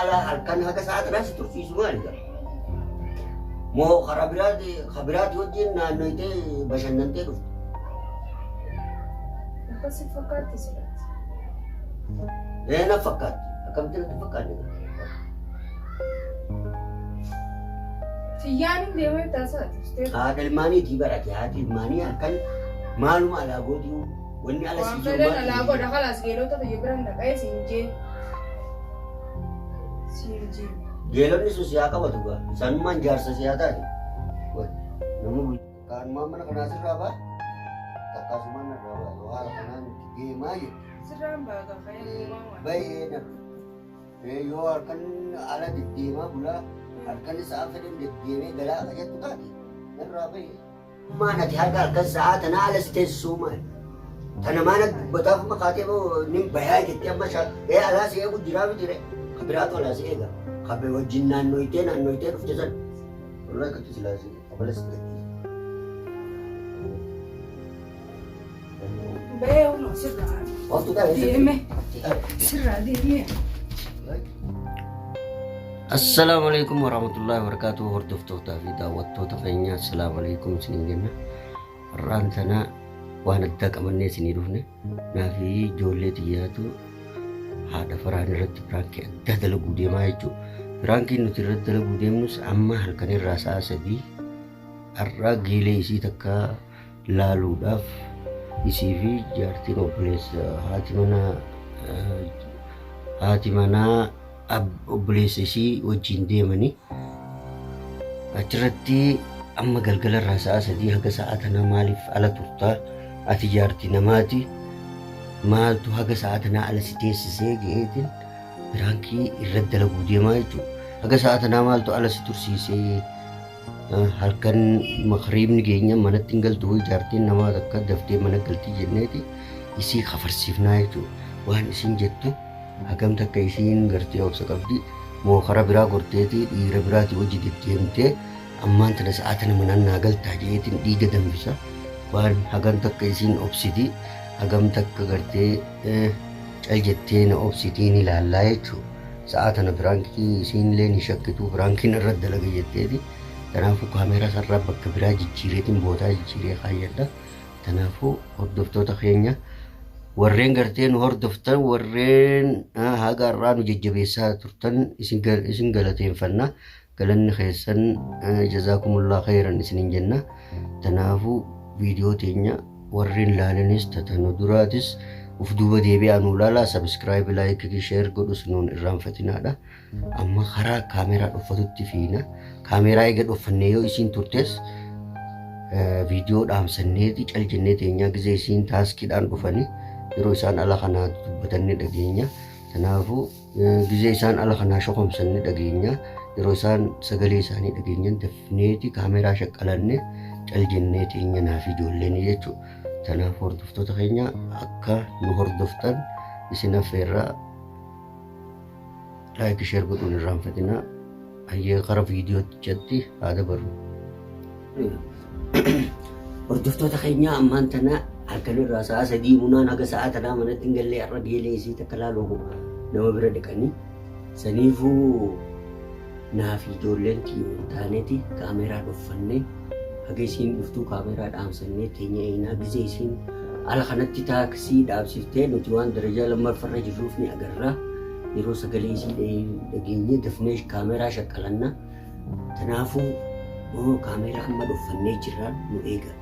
ala halkan haga sa'a tanaa si tursiisu maali gaa? Moo karaa biraati wajjin naannoytee bashannantee dhufte? Akkasi fakkaatti silaati. Ee na fakkaatti. Akkamitti natti fakkaanne gaa? Tiyyaan hin deemee taasaati. Haadha ilmaaniitii barate haati ilmaanii halkan maaluma alaa gootii wanni ala Waan si jiru fedhan alaa maali? godha kalaas geelota biyya biraan dhaqee siin jee. Siin jee. Geelonni sun siyaa qabatu gaa. Isaanummaan jaarsa siyaa taate. Nama kaanumaan mana kanaa sirraa ba'a. Takkaasumaan narraa ba'a. Yoo haala kanaan itti deemaa jette. Sirraan baaga fayyadamaa waan. Baay'ee na. Yoo halkan ala deddeemaa bulaa halkan sa'a fedhan deddeemee galaa akka jettu taate narraa bahe. Maan ati harka halkan sa'aa tanaa ala si teessisuu maali? Tana maana dubbataaf makaatee moo nin bayaa jettee amma ee alaa si eegu jiraa miti ree? Ka biraatu alaa si eega. Ka wajjin naannoytee naannoytee dhufte san. Wallahi akkatti silaa si kabala si gadhiisa. Bahee humna sirraa. Wantu ta'e Deeme. Sirraa deemee. Assalaamu alaikum warahmatullahi wabarakatuh hordoftootaa fi daawwattoota keenya assalaamu alaikum isiniin jenna. Har'aan tana waan addaa qabannee isinii dhufne naa fi ijoollee xiyyaatu haadha faraan irratti piraankii addaa dalaguu deemaa jechuudha. Piraankiin nuti irratti dalaguu deemnus amma halkan irraa sa'a 3 har'aa geelee isii takka laaluudhaaf isii fi jaartiin obboleessa haati manaa obboleessa isii wajjin deemanii achirratti amma galgala irraa sa'a 3 haga sa'a tanaa maaliif ala turtaa ati jaartii namaati maaltu haga sa'a tanaa ala si teessisee je'eetiin piraankii irratti dalaguu deemaa jechuudha. Haga sa'a tanaa maaltu ala si tursiisee halkan makriibni keenya manatti hin galtu jaartiin namaa takka daftee mana galtii jenneeti isii kafarsiifnaa jechuudha. Waan isin jettu hagam takka isiin gartee obsa qabdi moo karaa biraa gorteeti dhiira biraati hojii deddeemtee ammaan tana sa'a tana manaan naa galtaa jeetiin dhiiga danfisa. Waan hagam takka isiin obsiti hagam takka gartee cal jettee na obsitiin ilaallaa jechuudha. Sa'a tana piraankii isiin illee ni shakkitu piraankiin irratti dalaga jetteeti. Kanaafuu kaameeraa sarara bakka biraa jijjiireetiin bootaa jijjiiree kaayyadha. Kanaafuu hordoftoota keenya warreen gartee nu hordoftan warreen haga har'aa nu jajjabeessaa turtan isin galateeffanna. Galanni keessan jazaakumullah khairan isiniin jenna. Kanaafuu viidiyoo teenya warreen laalanis tatanu duraatis uf duuba deebi'aa nu ilaalaa subscribe like share godhus nuun irraanfatinaadha. Amma karaa kaameeraa dhoffatutti fiina. Kaameeraa eega dhoffannee yoo isiin turtes viidiyoo dhaamsanneeti cal jennee teenyaa gizee isiin taaskiidhaan dhufanii yeroo isaan ala kanaa dubbatan ni dhageenya. Kanaafuu gizee isaan ala kanaa shokomsan ni dhageenya. Yeroo isaan sagalee isaanii dhageenyan dafneeti kaameeraa shaqqalanne cal jennee teenya naaf ijoolleen jechuudha. Kanaaf hordoftoota keenya akka nu hordoftan isin affeerraa like share godhuun irraanfatinaa. Hayyee kara viidiyootichatti haa dabarru. Hordoftoota keenya ammaan tana halkan irraa sa'a 3 munaan haga sa'a tanaa manatti hin gallee har'a geelee isii takka laaluu nama bira dhiqanii saniifuu naa fi ijoolleen tiyyoon taaneeti kaameeraa dhoffannee haga isiin dhuftuu kaameeraa dhaamsannee teenya eenaa gizee isiin ala kanatti taaksii dhaabsiftee nuti waan darajaa lammaffarra jirruuf ni agarra. Yeroo sagalee isii dhageenyee dafnee kaameeraa shaqqalanna. Kanaafuu kaameeraa amma dhoffannee jirra nu eega.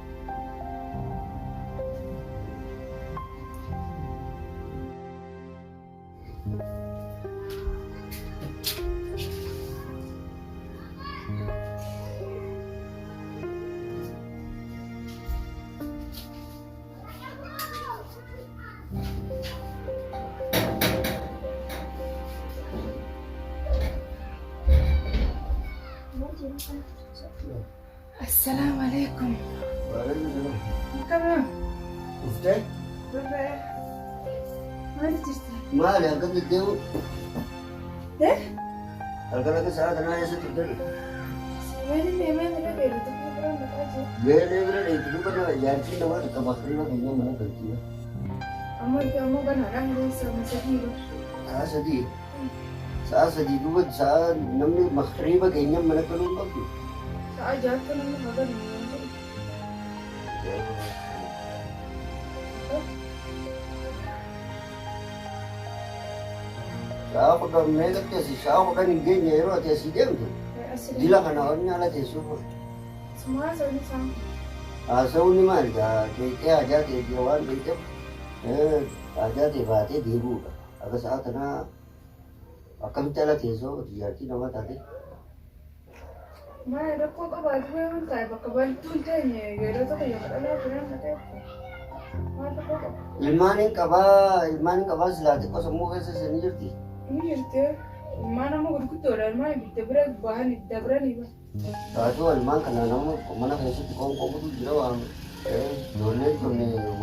Assalaamu alaikum. Akkam? Dhuftee? Dhufee. Maali jirta? Maali halkan deddeemu? Eh? Halkan akka sa'a tanaa eessa turtan? Maali deemee bira deemu tokko biraan dhaqaa jiru. Geelee bira dheetu duuba nama jaartiin namaa takka makriiba keenya mana galtii. Amma ammoo ganaadhaan geessa amma 3 bara. Sa'a 3. Sa'a 3 duuba sa'a namni makriiba keenyan mana galuu hin qabdu. Sa'a 6tti namni haa galu hin jedhu. Sa'a 10 meeqatti asii sa'a 10 hin geenye yeroo ati asii deemtu. Dila kana wanni ala teessuuf. Sumaa haasa'uun isaan. Haasa'uun maali gaa deeqee hajaa ta'e waan deeqeef hajaa ta'e baatee deebi'uudha. Akka sa'a tanaa akkamitti ala teessoo jaartii namaa taate. Maali rakkoo qabaatu yoo ta'e bakka baltuun teenye yeroo tokko yoo dhalaa biraan ta'e maal rakkoo qaba? Ilmaan hin qabaa silaa xiqqoo sammuu keessa isin jirti. Ni jirti. Ilmaan amma gurguddoodha. Ilmaan ibidda bira bahan ibidda bira ni baha. Taatoo ilmaan kana nama mana keessatti qoonqoo butu jira waan ijoolleen tun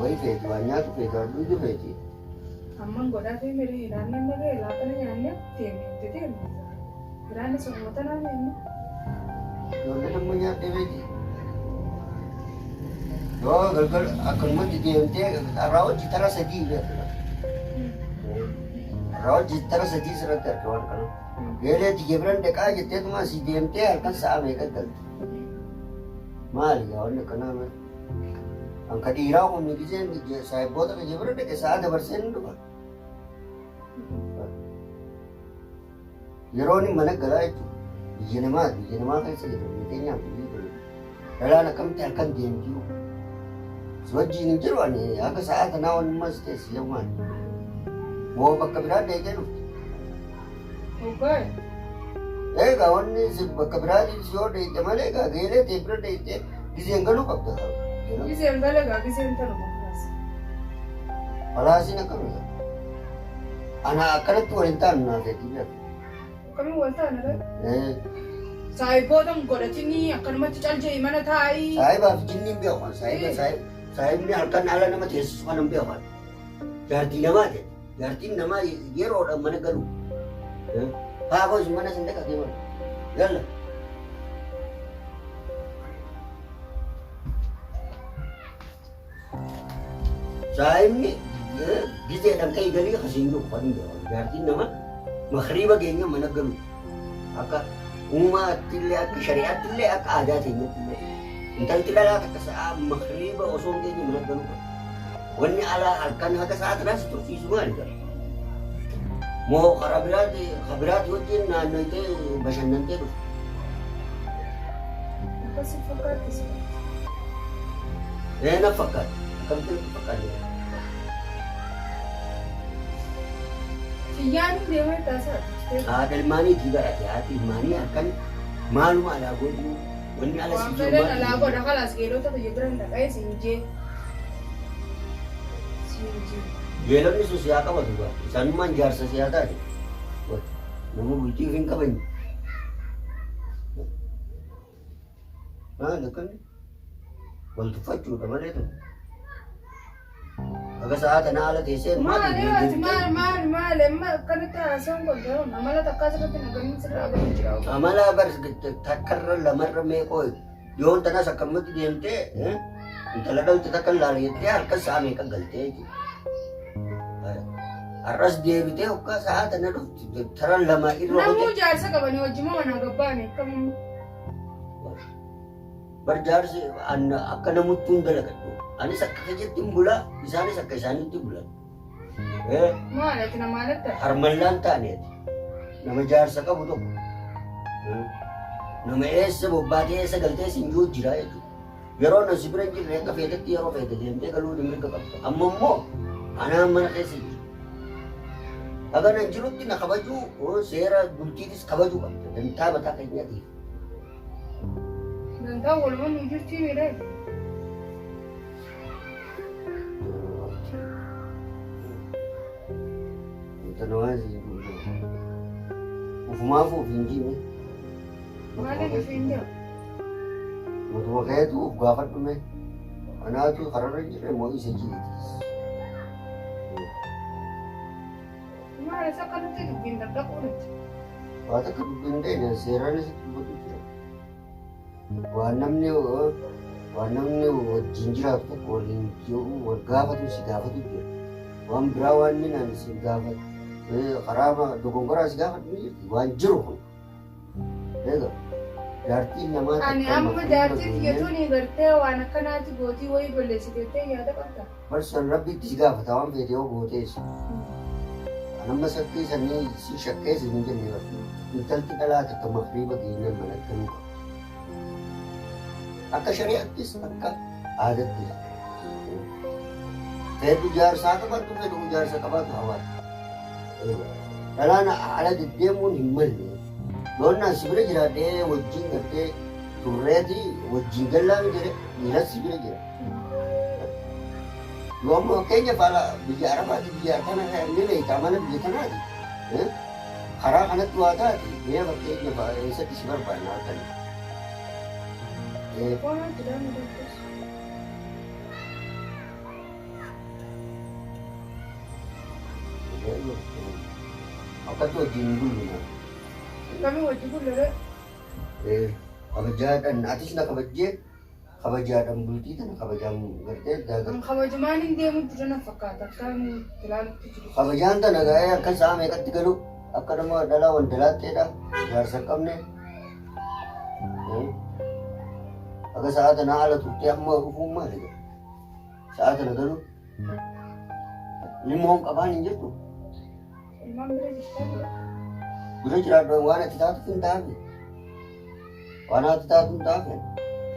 wayii feeti waan nyaatu feeti waan dhugdu feeti. Amman godhaa fi miira hiraanni amma ga'e laafana nyaannee deemee deemee. Hiraanni soorata naannoo amma. Ijoolleen amma nyaattee feeti. Yoo galgal akkanumatti deemtee irraa hojii tara 3 beekna. Irraa hojii tara 3 sirratti arga waan kana. Geelee tiyya biran dhaqaa jetteetuma asii deemtee halkan sa'a meeqa galti. Maali gaa wanni akkanaa maali? Anka dhiiraa kun giseen saayibboota kiyya bira dhaqe sa'a dabarsee ni dhufa. Yeroon mana galaa jechuudha. Biyya namaa keessa jira biyya keenyaaf biyya ture. Dhalaan akkamitti halkan deemti? Si wajjin hin jiru ani akka sa'a tanaa wanni mas teessi yemmaan. Moo bakka biraa deeqee dhufti. Hoggaa. Egaa wanni bakka biraatiin si yoo deeqe malee egaa geelee ta'e bira deeqee giseen galuu qabda. Giseen gala gaa giseen tanuma. Falaasiin akkamii? Ana akkanatti waliin taanu naaf hedduu beeku. Akkamiin wal taana ree? Saayibboota godhatini akkanumatti caljeeyi mana taa'ii. Saayibaaf jinniin beeku. Saayibni halkan ala nama teessisu kana hin beeku. Jaartii namaa ta'e. Jaartiin namaa yeroodhaan mana galu. Haa boos mana sin dhaqa deeman. Yalla. Saayibni gizeedhaan ka'ii galii kasiin jiru kan hin beeku. Jaartiin namaa makriiba keenya mana galu. Akka uumaatti illee akka shari'aatti illee akka aadaa keenyatti illee. Intalti dhalaa takka sa'a makriiba osoo hin geenye mana galu. Wanni alaa halkan haga sa'a tanaas tursiisu maali gara? Moo karaa biraati wajjin naannoitee bashannantee dhufte. Akkasii fakkaatti. Ee na fakkaatti. Akkamitti na fakkaatti? Xiyyaan deemee taasisaa. Haadha ilmaaniitii barate haati ilmaanii halkan maaluma alaa godhuu wanni ala si jiru maal alaa godha kalaas geelota biyya biran dhaqee siin jee. Geelonni sun siyaa qabatu gaa isaanummaan jaarsa siyaa taate nama bultii hin qabanne. Maal akkamni wal tuffachuudha malee tun. Akka sa'a tanaa ala teessee Maali maal maal maal amma akkanatti haasawaan godhu amala takka asirratti nagamiin sirraa agaruu jira. Amala bar takkarra lamarra meeqoo yoon tanas akkamatti deemtee intala dhalti takka laala jettee halkan sa'a meeqa galtee jechuudha. Har'as deebitee hoggaa sa'a tana dhufti tara lama irra Namuu jaarsa qabanii wajjin manaa gabbaane akkam. Bar jaarsi akka namuttuu hin dalagadhu. Anis akka keetti hin bulaa isaanis akka isaanitti bulan. Maal ati nama alatti? Harmallaan taaneeti. Nama jaarsa qabu tokko. Nama eessa bobbaatee eessa galtee siin jiru jira jechuudha. Yeroo na si bira hin jirre akka feetetti yeroo feete deemtee galuu ni mirga qabda. Amma immoo anaan mana keessa jira. Haga nan jirutti na kabajuu seera bultiitis kabajuu qabda. Dantaa mataa keenyaatiif. Dantaa walumaa nu jirtii miidhaa. Ufumaaf of hin jiine. Maaliif of hin jiru? Mutuma keetu of gaafadhu mee. Anaatu kararra hin jirre moo isa jiiti. Maal isa akkanatti dubbiin daddaquu miti. Waa takka dubbiin ta'e seeraan isitti dubbatu jira. Waan namni wajjin jiraatu tokko waliin jiru wal gaafatu si gaafatu jira. Waan biraa waan inni naan si gaafatu. Karaa dogongoraa si gaafadhu ni jirti waan jiru kun. Egaa jaartiin namaa Ani takka amma makriiba jaartii geenyaan tiyyatuun gartee waan akkanaati gootii wayii balleessiteettee yaada qabda. Barsan rabbitti si gaafata waan feete yoo gootees. An amma shakkii sanii si shakkees hin jenne bar. Intalti dhalaa takka makriiba geenyaan mana galuu qabdi. Akka shari'attis akka aadattis. Fedhu jaarsaa qabadhu fedhu jaarsa qabaatu hawaasa. Dhalaan ala deddeemuun hin malle. Yoonnaan si bira jiraadhee wajjin gartee turreeti wajjin gallaan jedhe dhiiras si bira jira. Yoo amma fakkeenyaaf ala biyya Arabaati biyya kana ni beekta mana biyya tanaati. Karaa kanatti waa taate mee fakkeenyaaf eessatti si barbaanna halkan. Waan jedhamu tokkos. Akkatti wajjin hin bullu. Kami wajji bullee. Kabajaadhaan atis na kabajjee kabajaadhaan bultii tana kabajaan gartee daagaa. Kabajumaan hin deemu jira na fakkaata akka ilaalutti jiru. Kabajaan tana ga'ee akka sa'a meeqatti galu akka nama dhalaa wandalaatteedha jaarsa hin qabne. Akka sa'a tanaa ala turtee amma dhufuun maali? Sa'a tana galu ilmoon qabaan hin jirtu. Ilmaan bira jirtaa jira. Bira jiraadhu waan ati taatu hin taane. Waan ati taatu hin taane.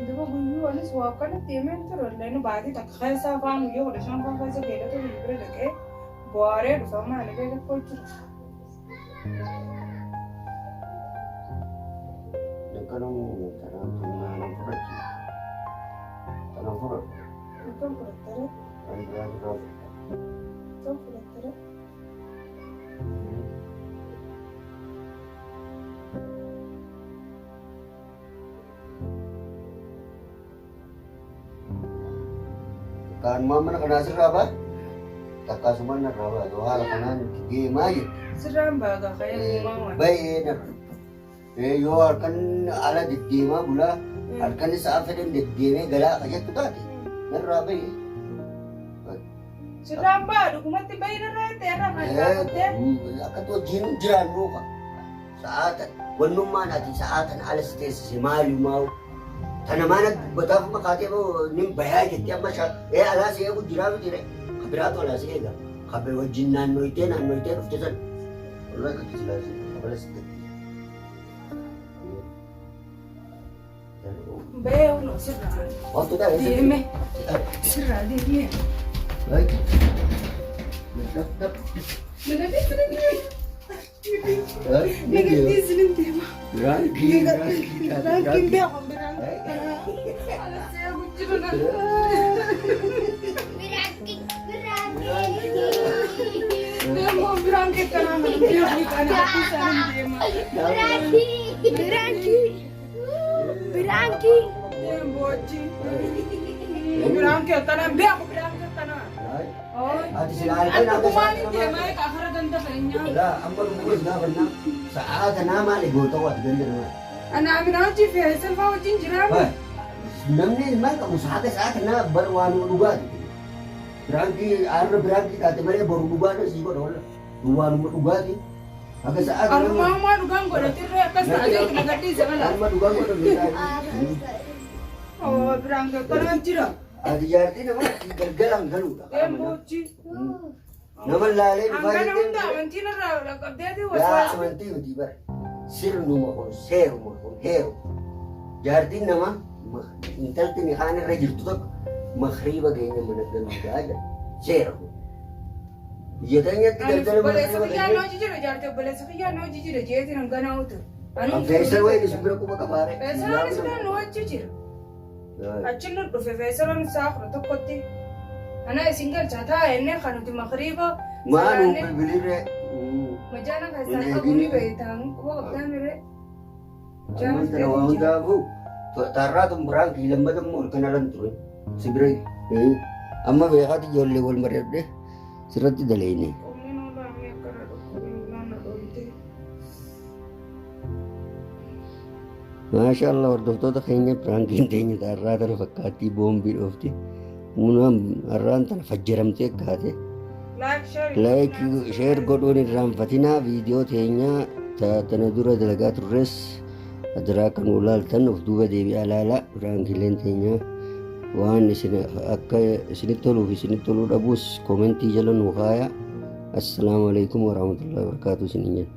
Duba guyyuu anis waa akkanatti deemeen ture illee baatii takka keessa afaan guyyaa 15 faan keessa keedatu bira dhaqee bohaaree dhufa maali beeka jira. Dakkanamu tanaan tanaan fudhachi. Tanaan fudhadhu. Akkam fudhattere? Kan biraa irraa fudhadhu. Akkam fudhattere? Kanumaan mana kanaa sirraa baa takkaasumaan narraa baa yoo haala kanaan itti deemaa jette. Sirraan baagaa ka'ee deemaa waan. Baay'ee narra. Yoo halkan ala deddeemaa bulaa halkan sa'a fedhan deddeemee galaa akka jettu taate narraa bahe. Sirraan baa dhugumatti bahi narraa jettee irraa kan gaafattee. Akkatti wajjin jiraannu ka. Sa'aatan wannummaan ati sa'aatan ala si teessise maali maawu. Tana maana dubbataaf makaatee nin bayaa jettee amma alaa si eegu jiraa miti re. Ka biraatu alaa si eega. Ka wajjin naannoytee naannoytee dhufte san. Wallahi katti silaa si kabala si gatti. Bahee hunoo sirraa. Wantu ta'e Deeme. Sirraa deeme. Nagadhiisi nin deema. Biraankiin beeku biraankiin. Ala si eegu jiru na. Deemoo biraankii kanaa mana beeku kana akkasaan deema. Biraanki. Deemoo wajjin. Biraankii akkanaa beeku biraankii akkanaa. Ati silaa halkan Ani dhugumaan hin deemaa egaa hara ganda keenyaa. Laa amma dhugumas gaafannaa sa'aa tanaa maali goota ati ganda namaa. Ana amina hojii fi salfaa wajjin jiraame. Namni ilmaan qabu sa'a sa'a tanaa bar waan dhugaati. Biraankii har'a biraankii taate malee boru dhugaadha sii godha walla. Waanuma dhugaati. Akka sa'a tanaa. Armaa maa dhugaan godhatirree akkas ta'ee na gadhiise mala. Amma dhugaan godha. Oo biraankii akkanaan jira. Ati jaartii namaa galgalaan galuudha. Deemoo hojii. Nama laalee dhufaa Hangana jettee. hunda amantiin irraa qabdeeti Yaa waswaasa. amantii miti bara. Sirnuma kun seeruma kun heeru. Jaartiin namaa intalti nikaan irra jirtu tokko makriiba geenya mana galuudha jedha. Seera kun. Biyya keenyatti Ani galgala obboleessa makriiba kiyyaan geenya. hojii jira jaartii obboleessa kiyyaan hojii jira jeetiin hangana utu. Feesal wayi isin bira quba qabaare. Feesalaan isaan hojii jira. Achi nu dhufe feesalaan isaa 11tti. Ana isin galchaa taa'e inni kan nuti makriiba. Maanuu bilbilirree. Majaana keessaa qabu ni beektaa quba qabdaa miree. Amman tana waa hundaafuu tarraa tun biraan kii lammata immoo halkan alan ture. Si bira amma beekaati ijoollee wal mari'adhee sirratti daleeyne. Qomni noolaa akkana dhukkubni na dhoomte. Maasha Allah hordoftoota keenya piraankiin teenya har'aa tana fakkaattii boombii dhoofti. Munaan har'aan tana fajjaramtee kaate. Like share. Like share godhuun irraanfatinaa. Viidiyoo teenya tana dura dalagaa turres adaraa akka nu ilaaltan of duuba deebi'aa ilaala. Prankiileen teenya waan isin akka isinitti toluuf isinitti toluu dhabuus commentii jala nu kaaya. Assalaamu alaikum warahmatullahi wabarakatuh isiniin jenna.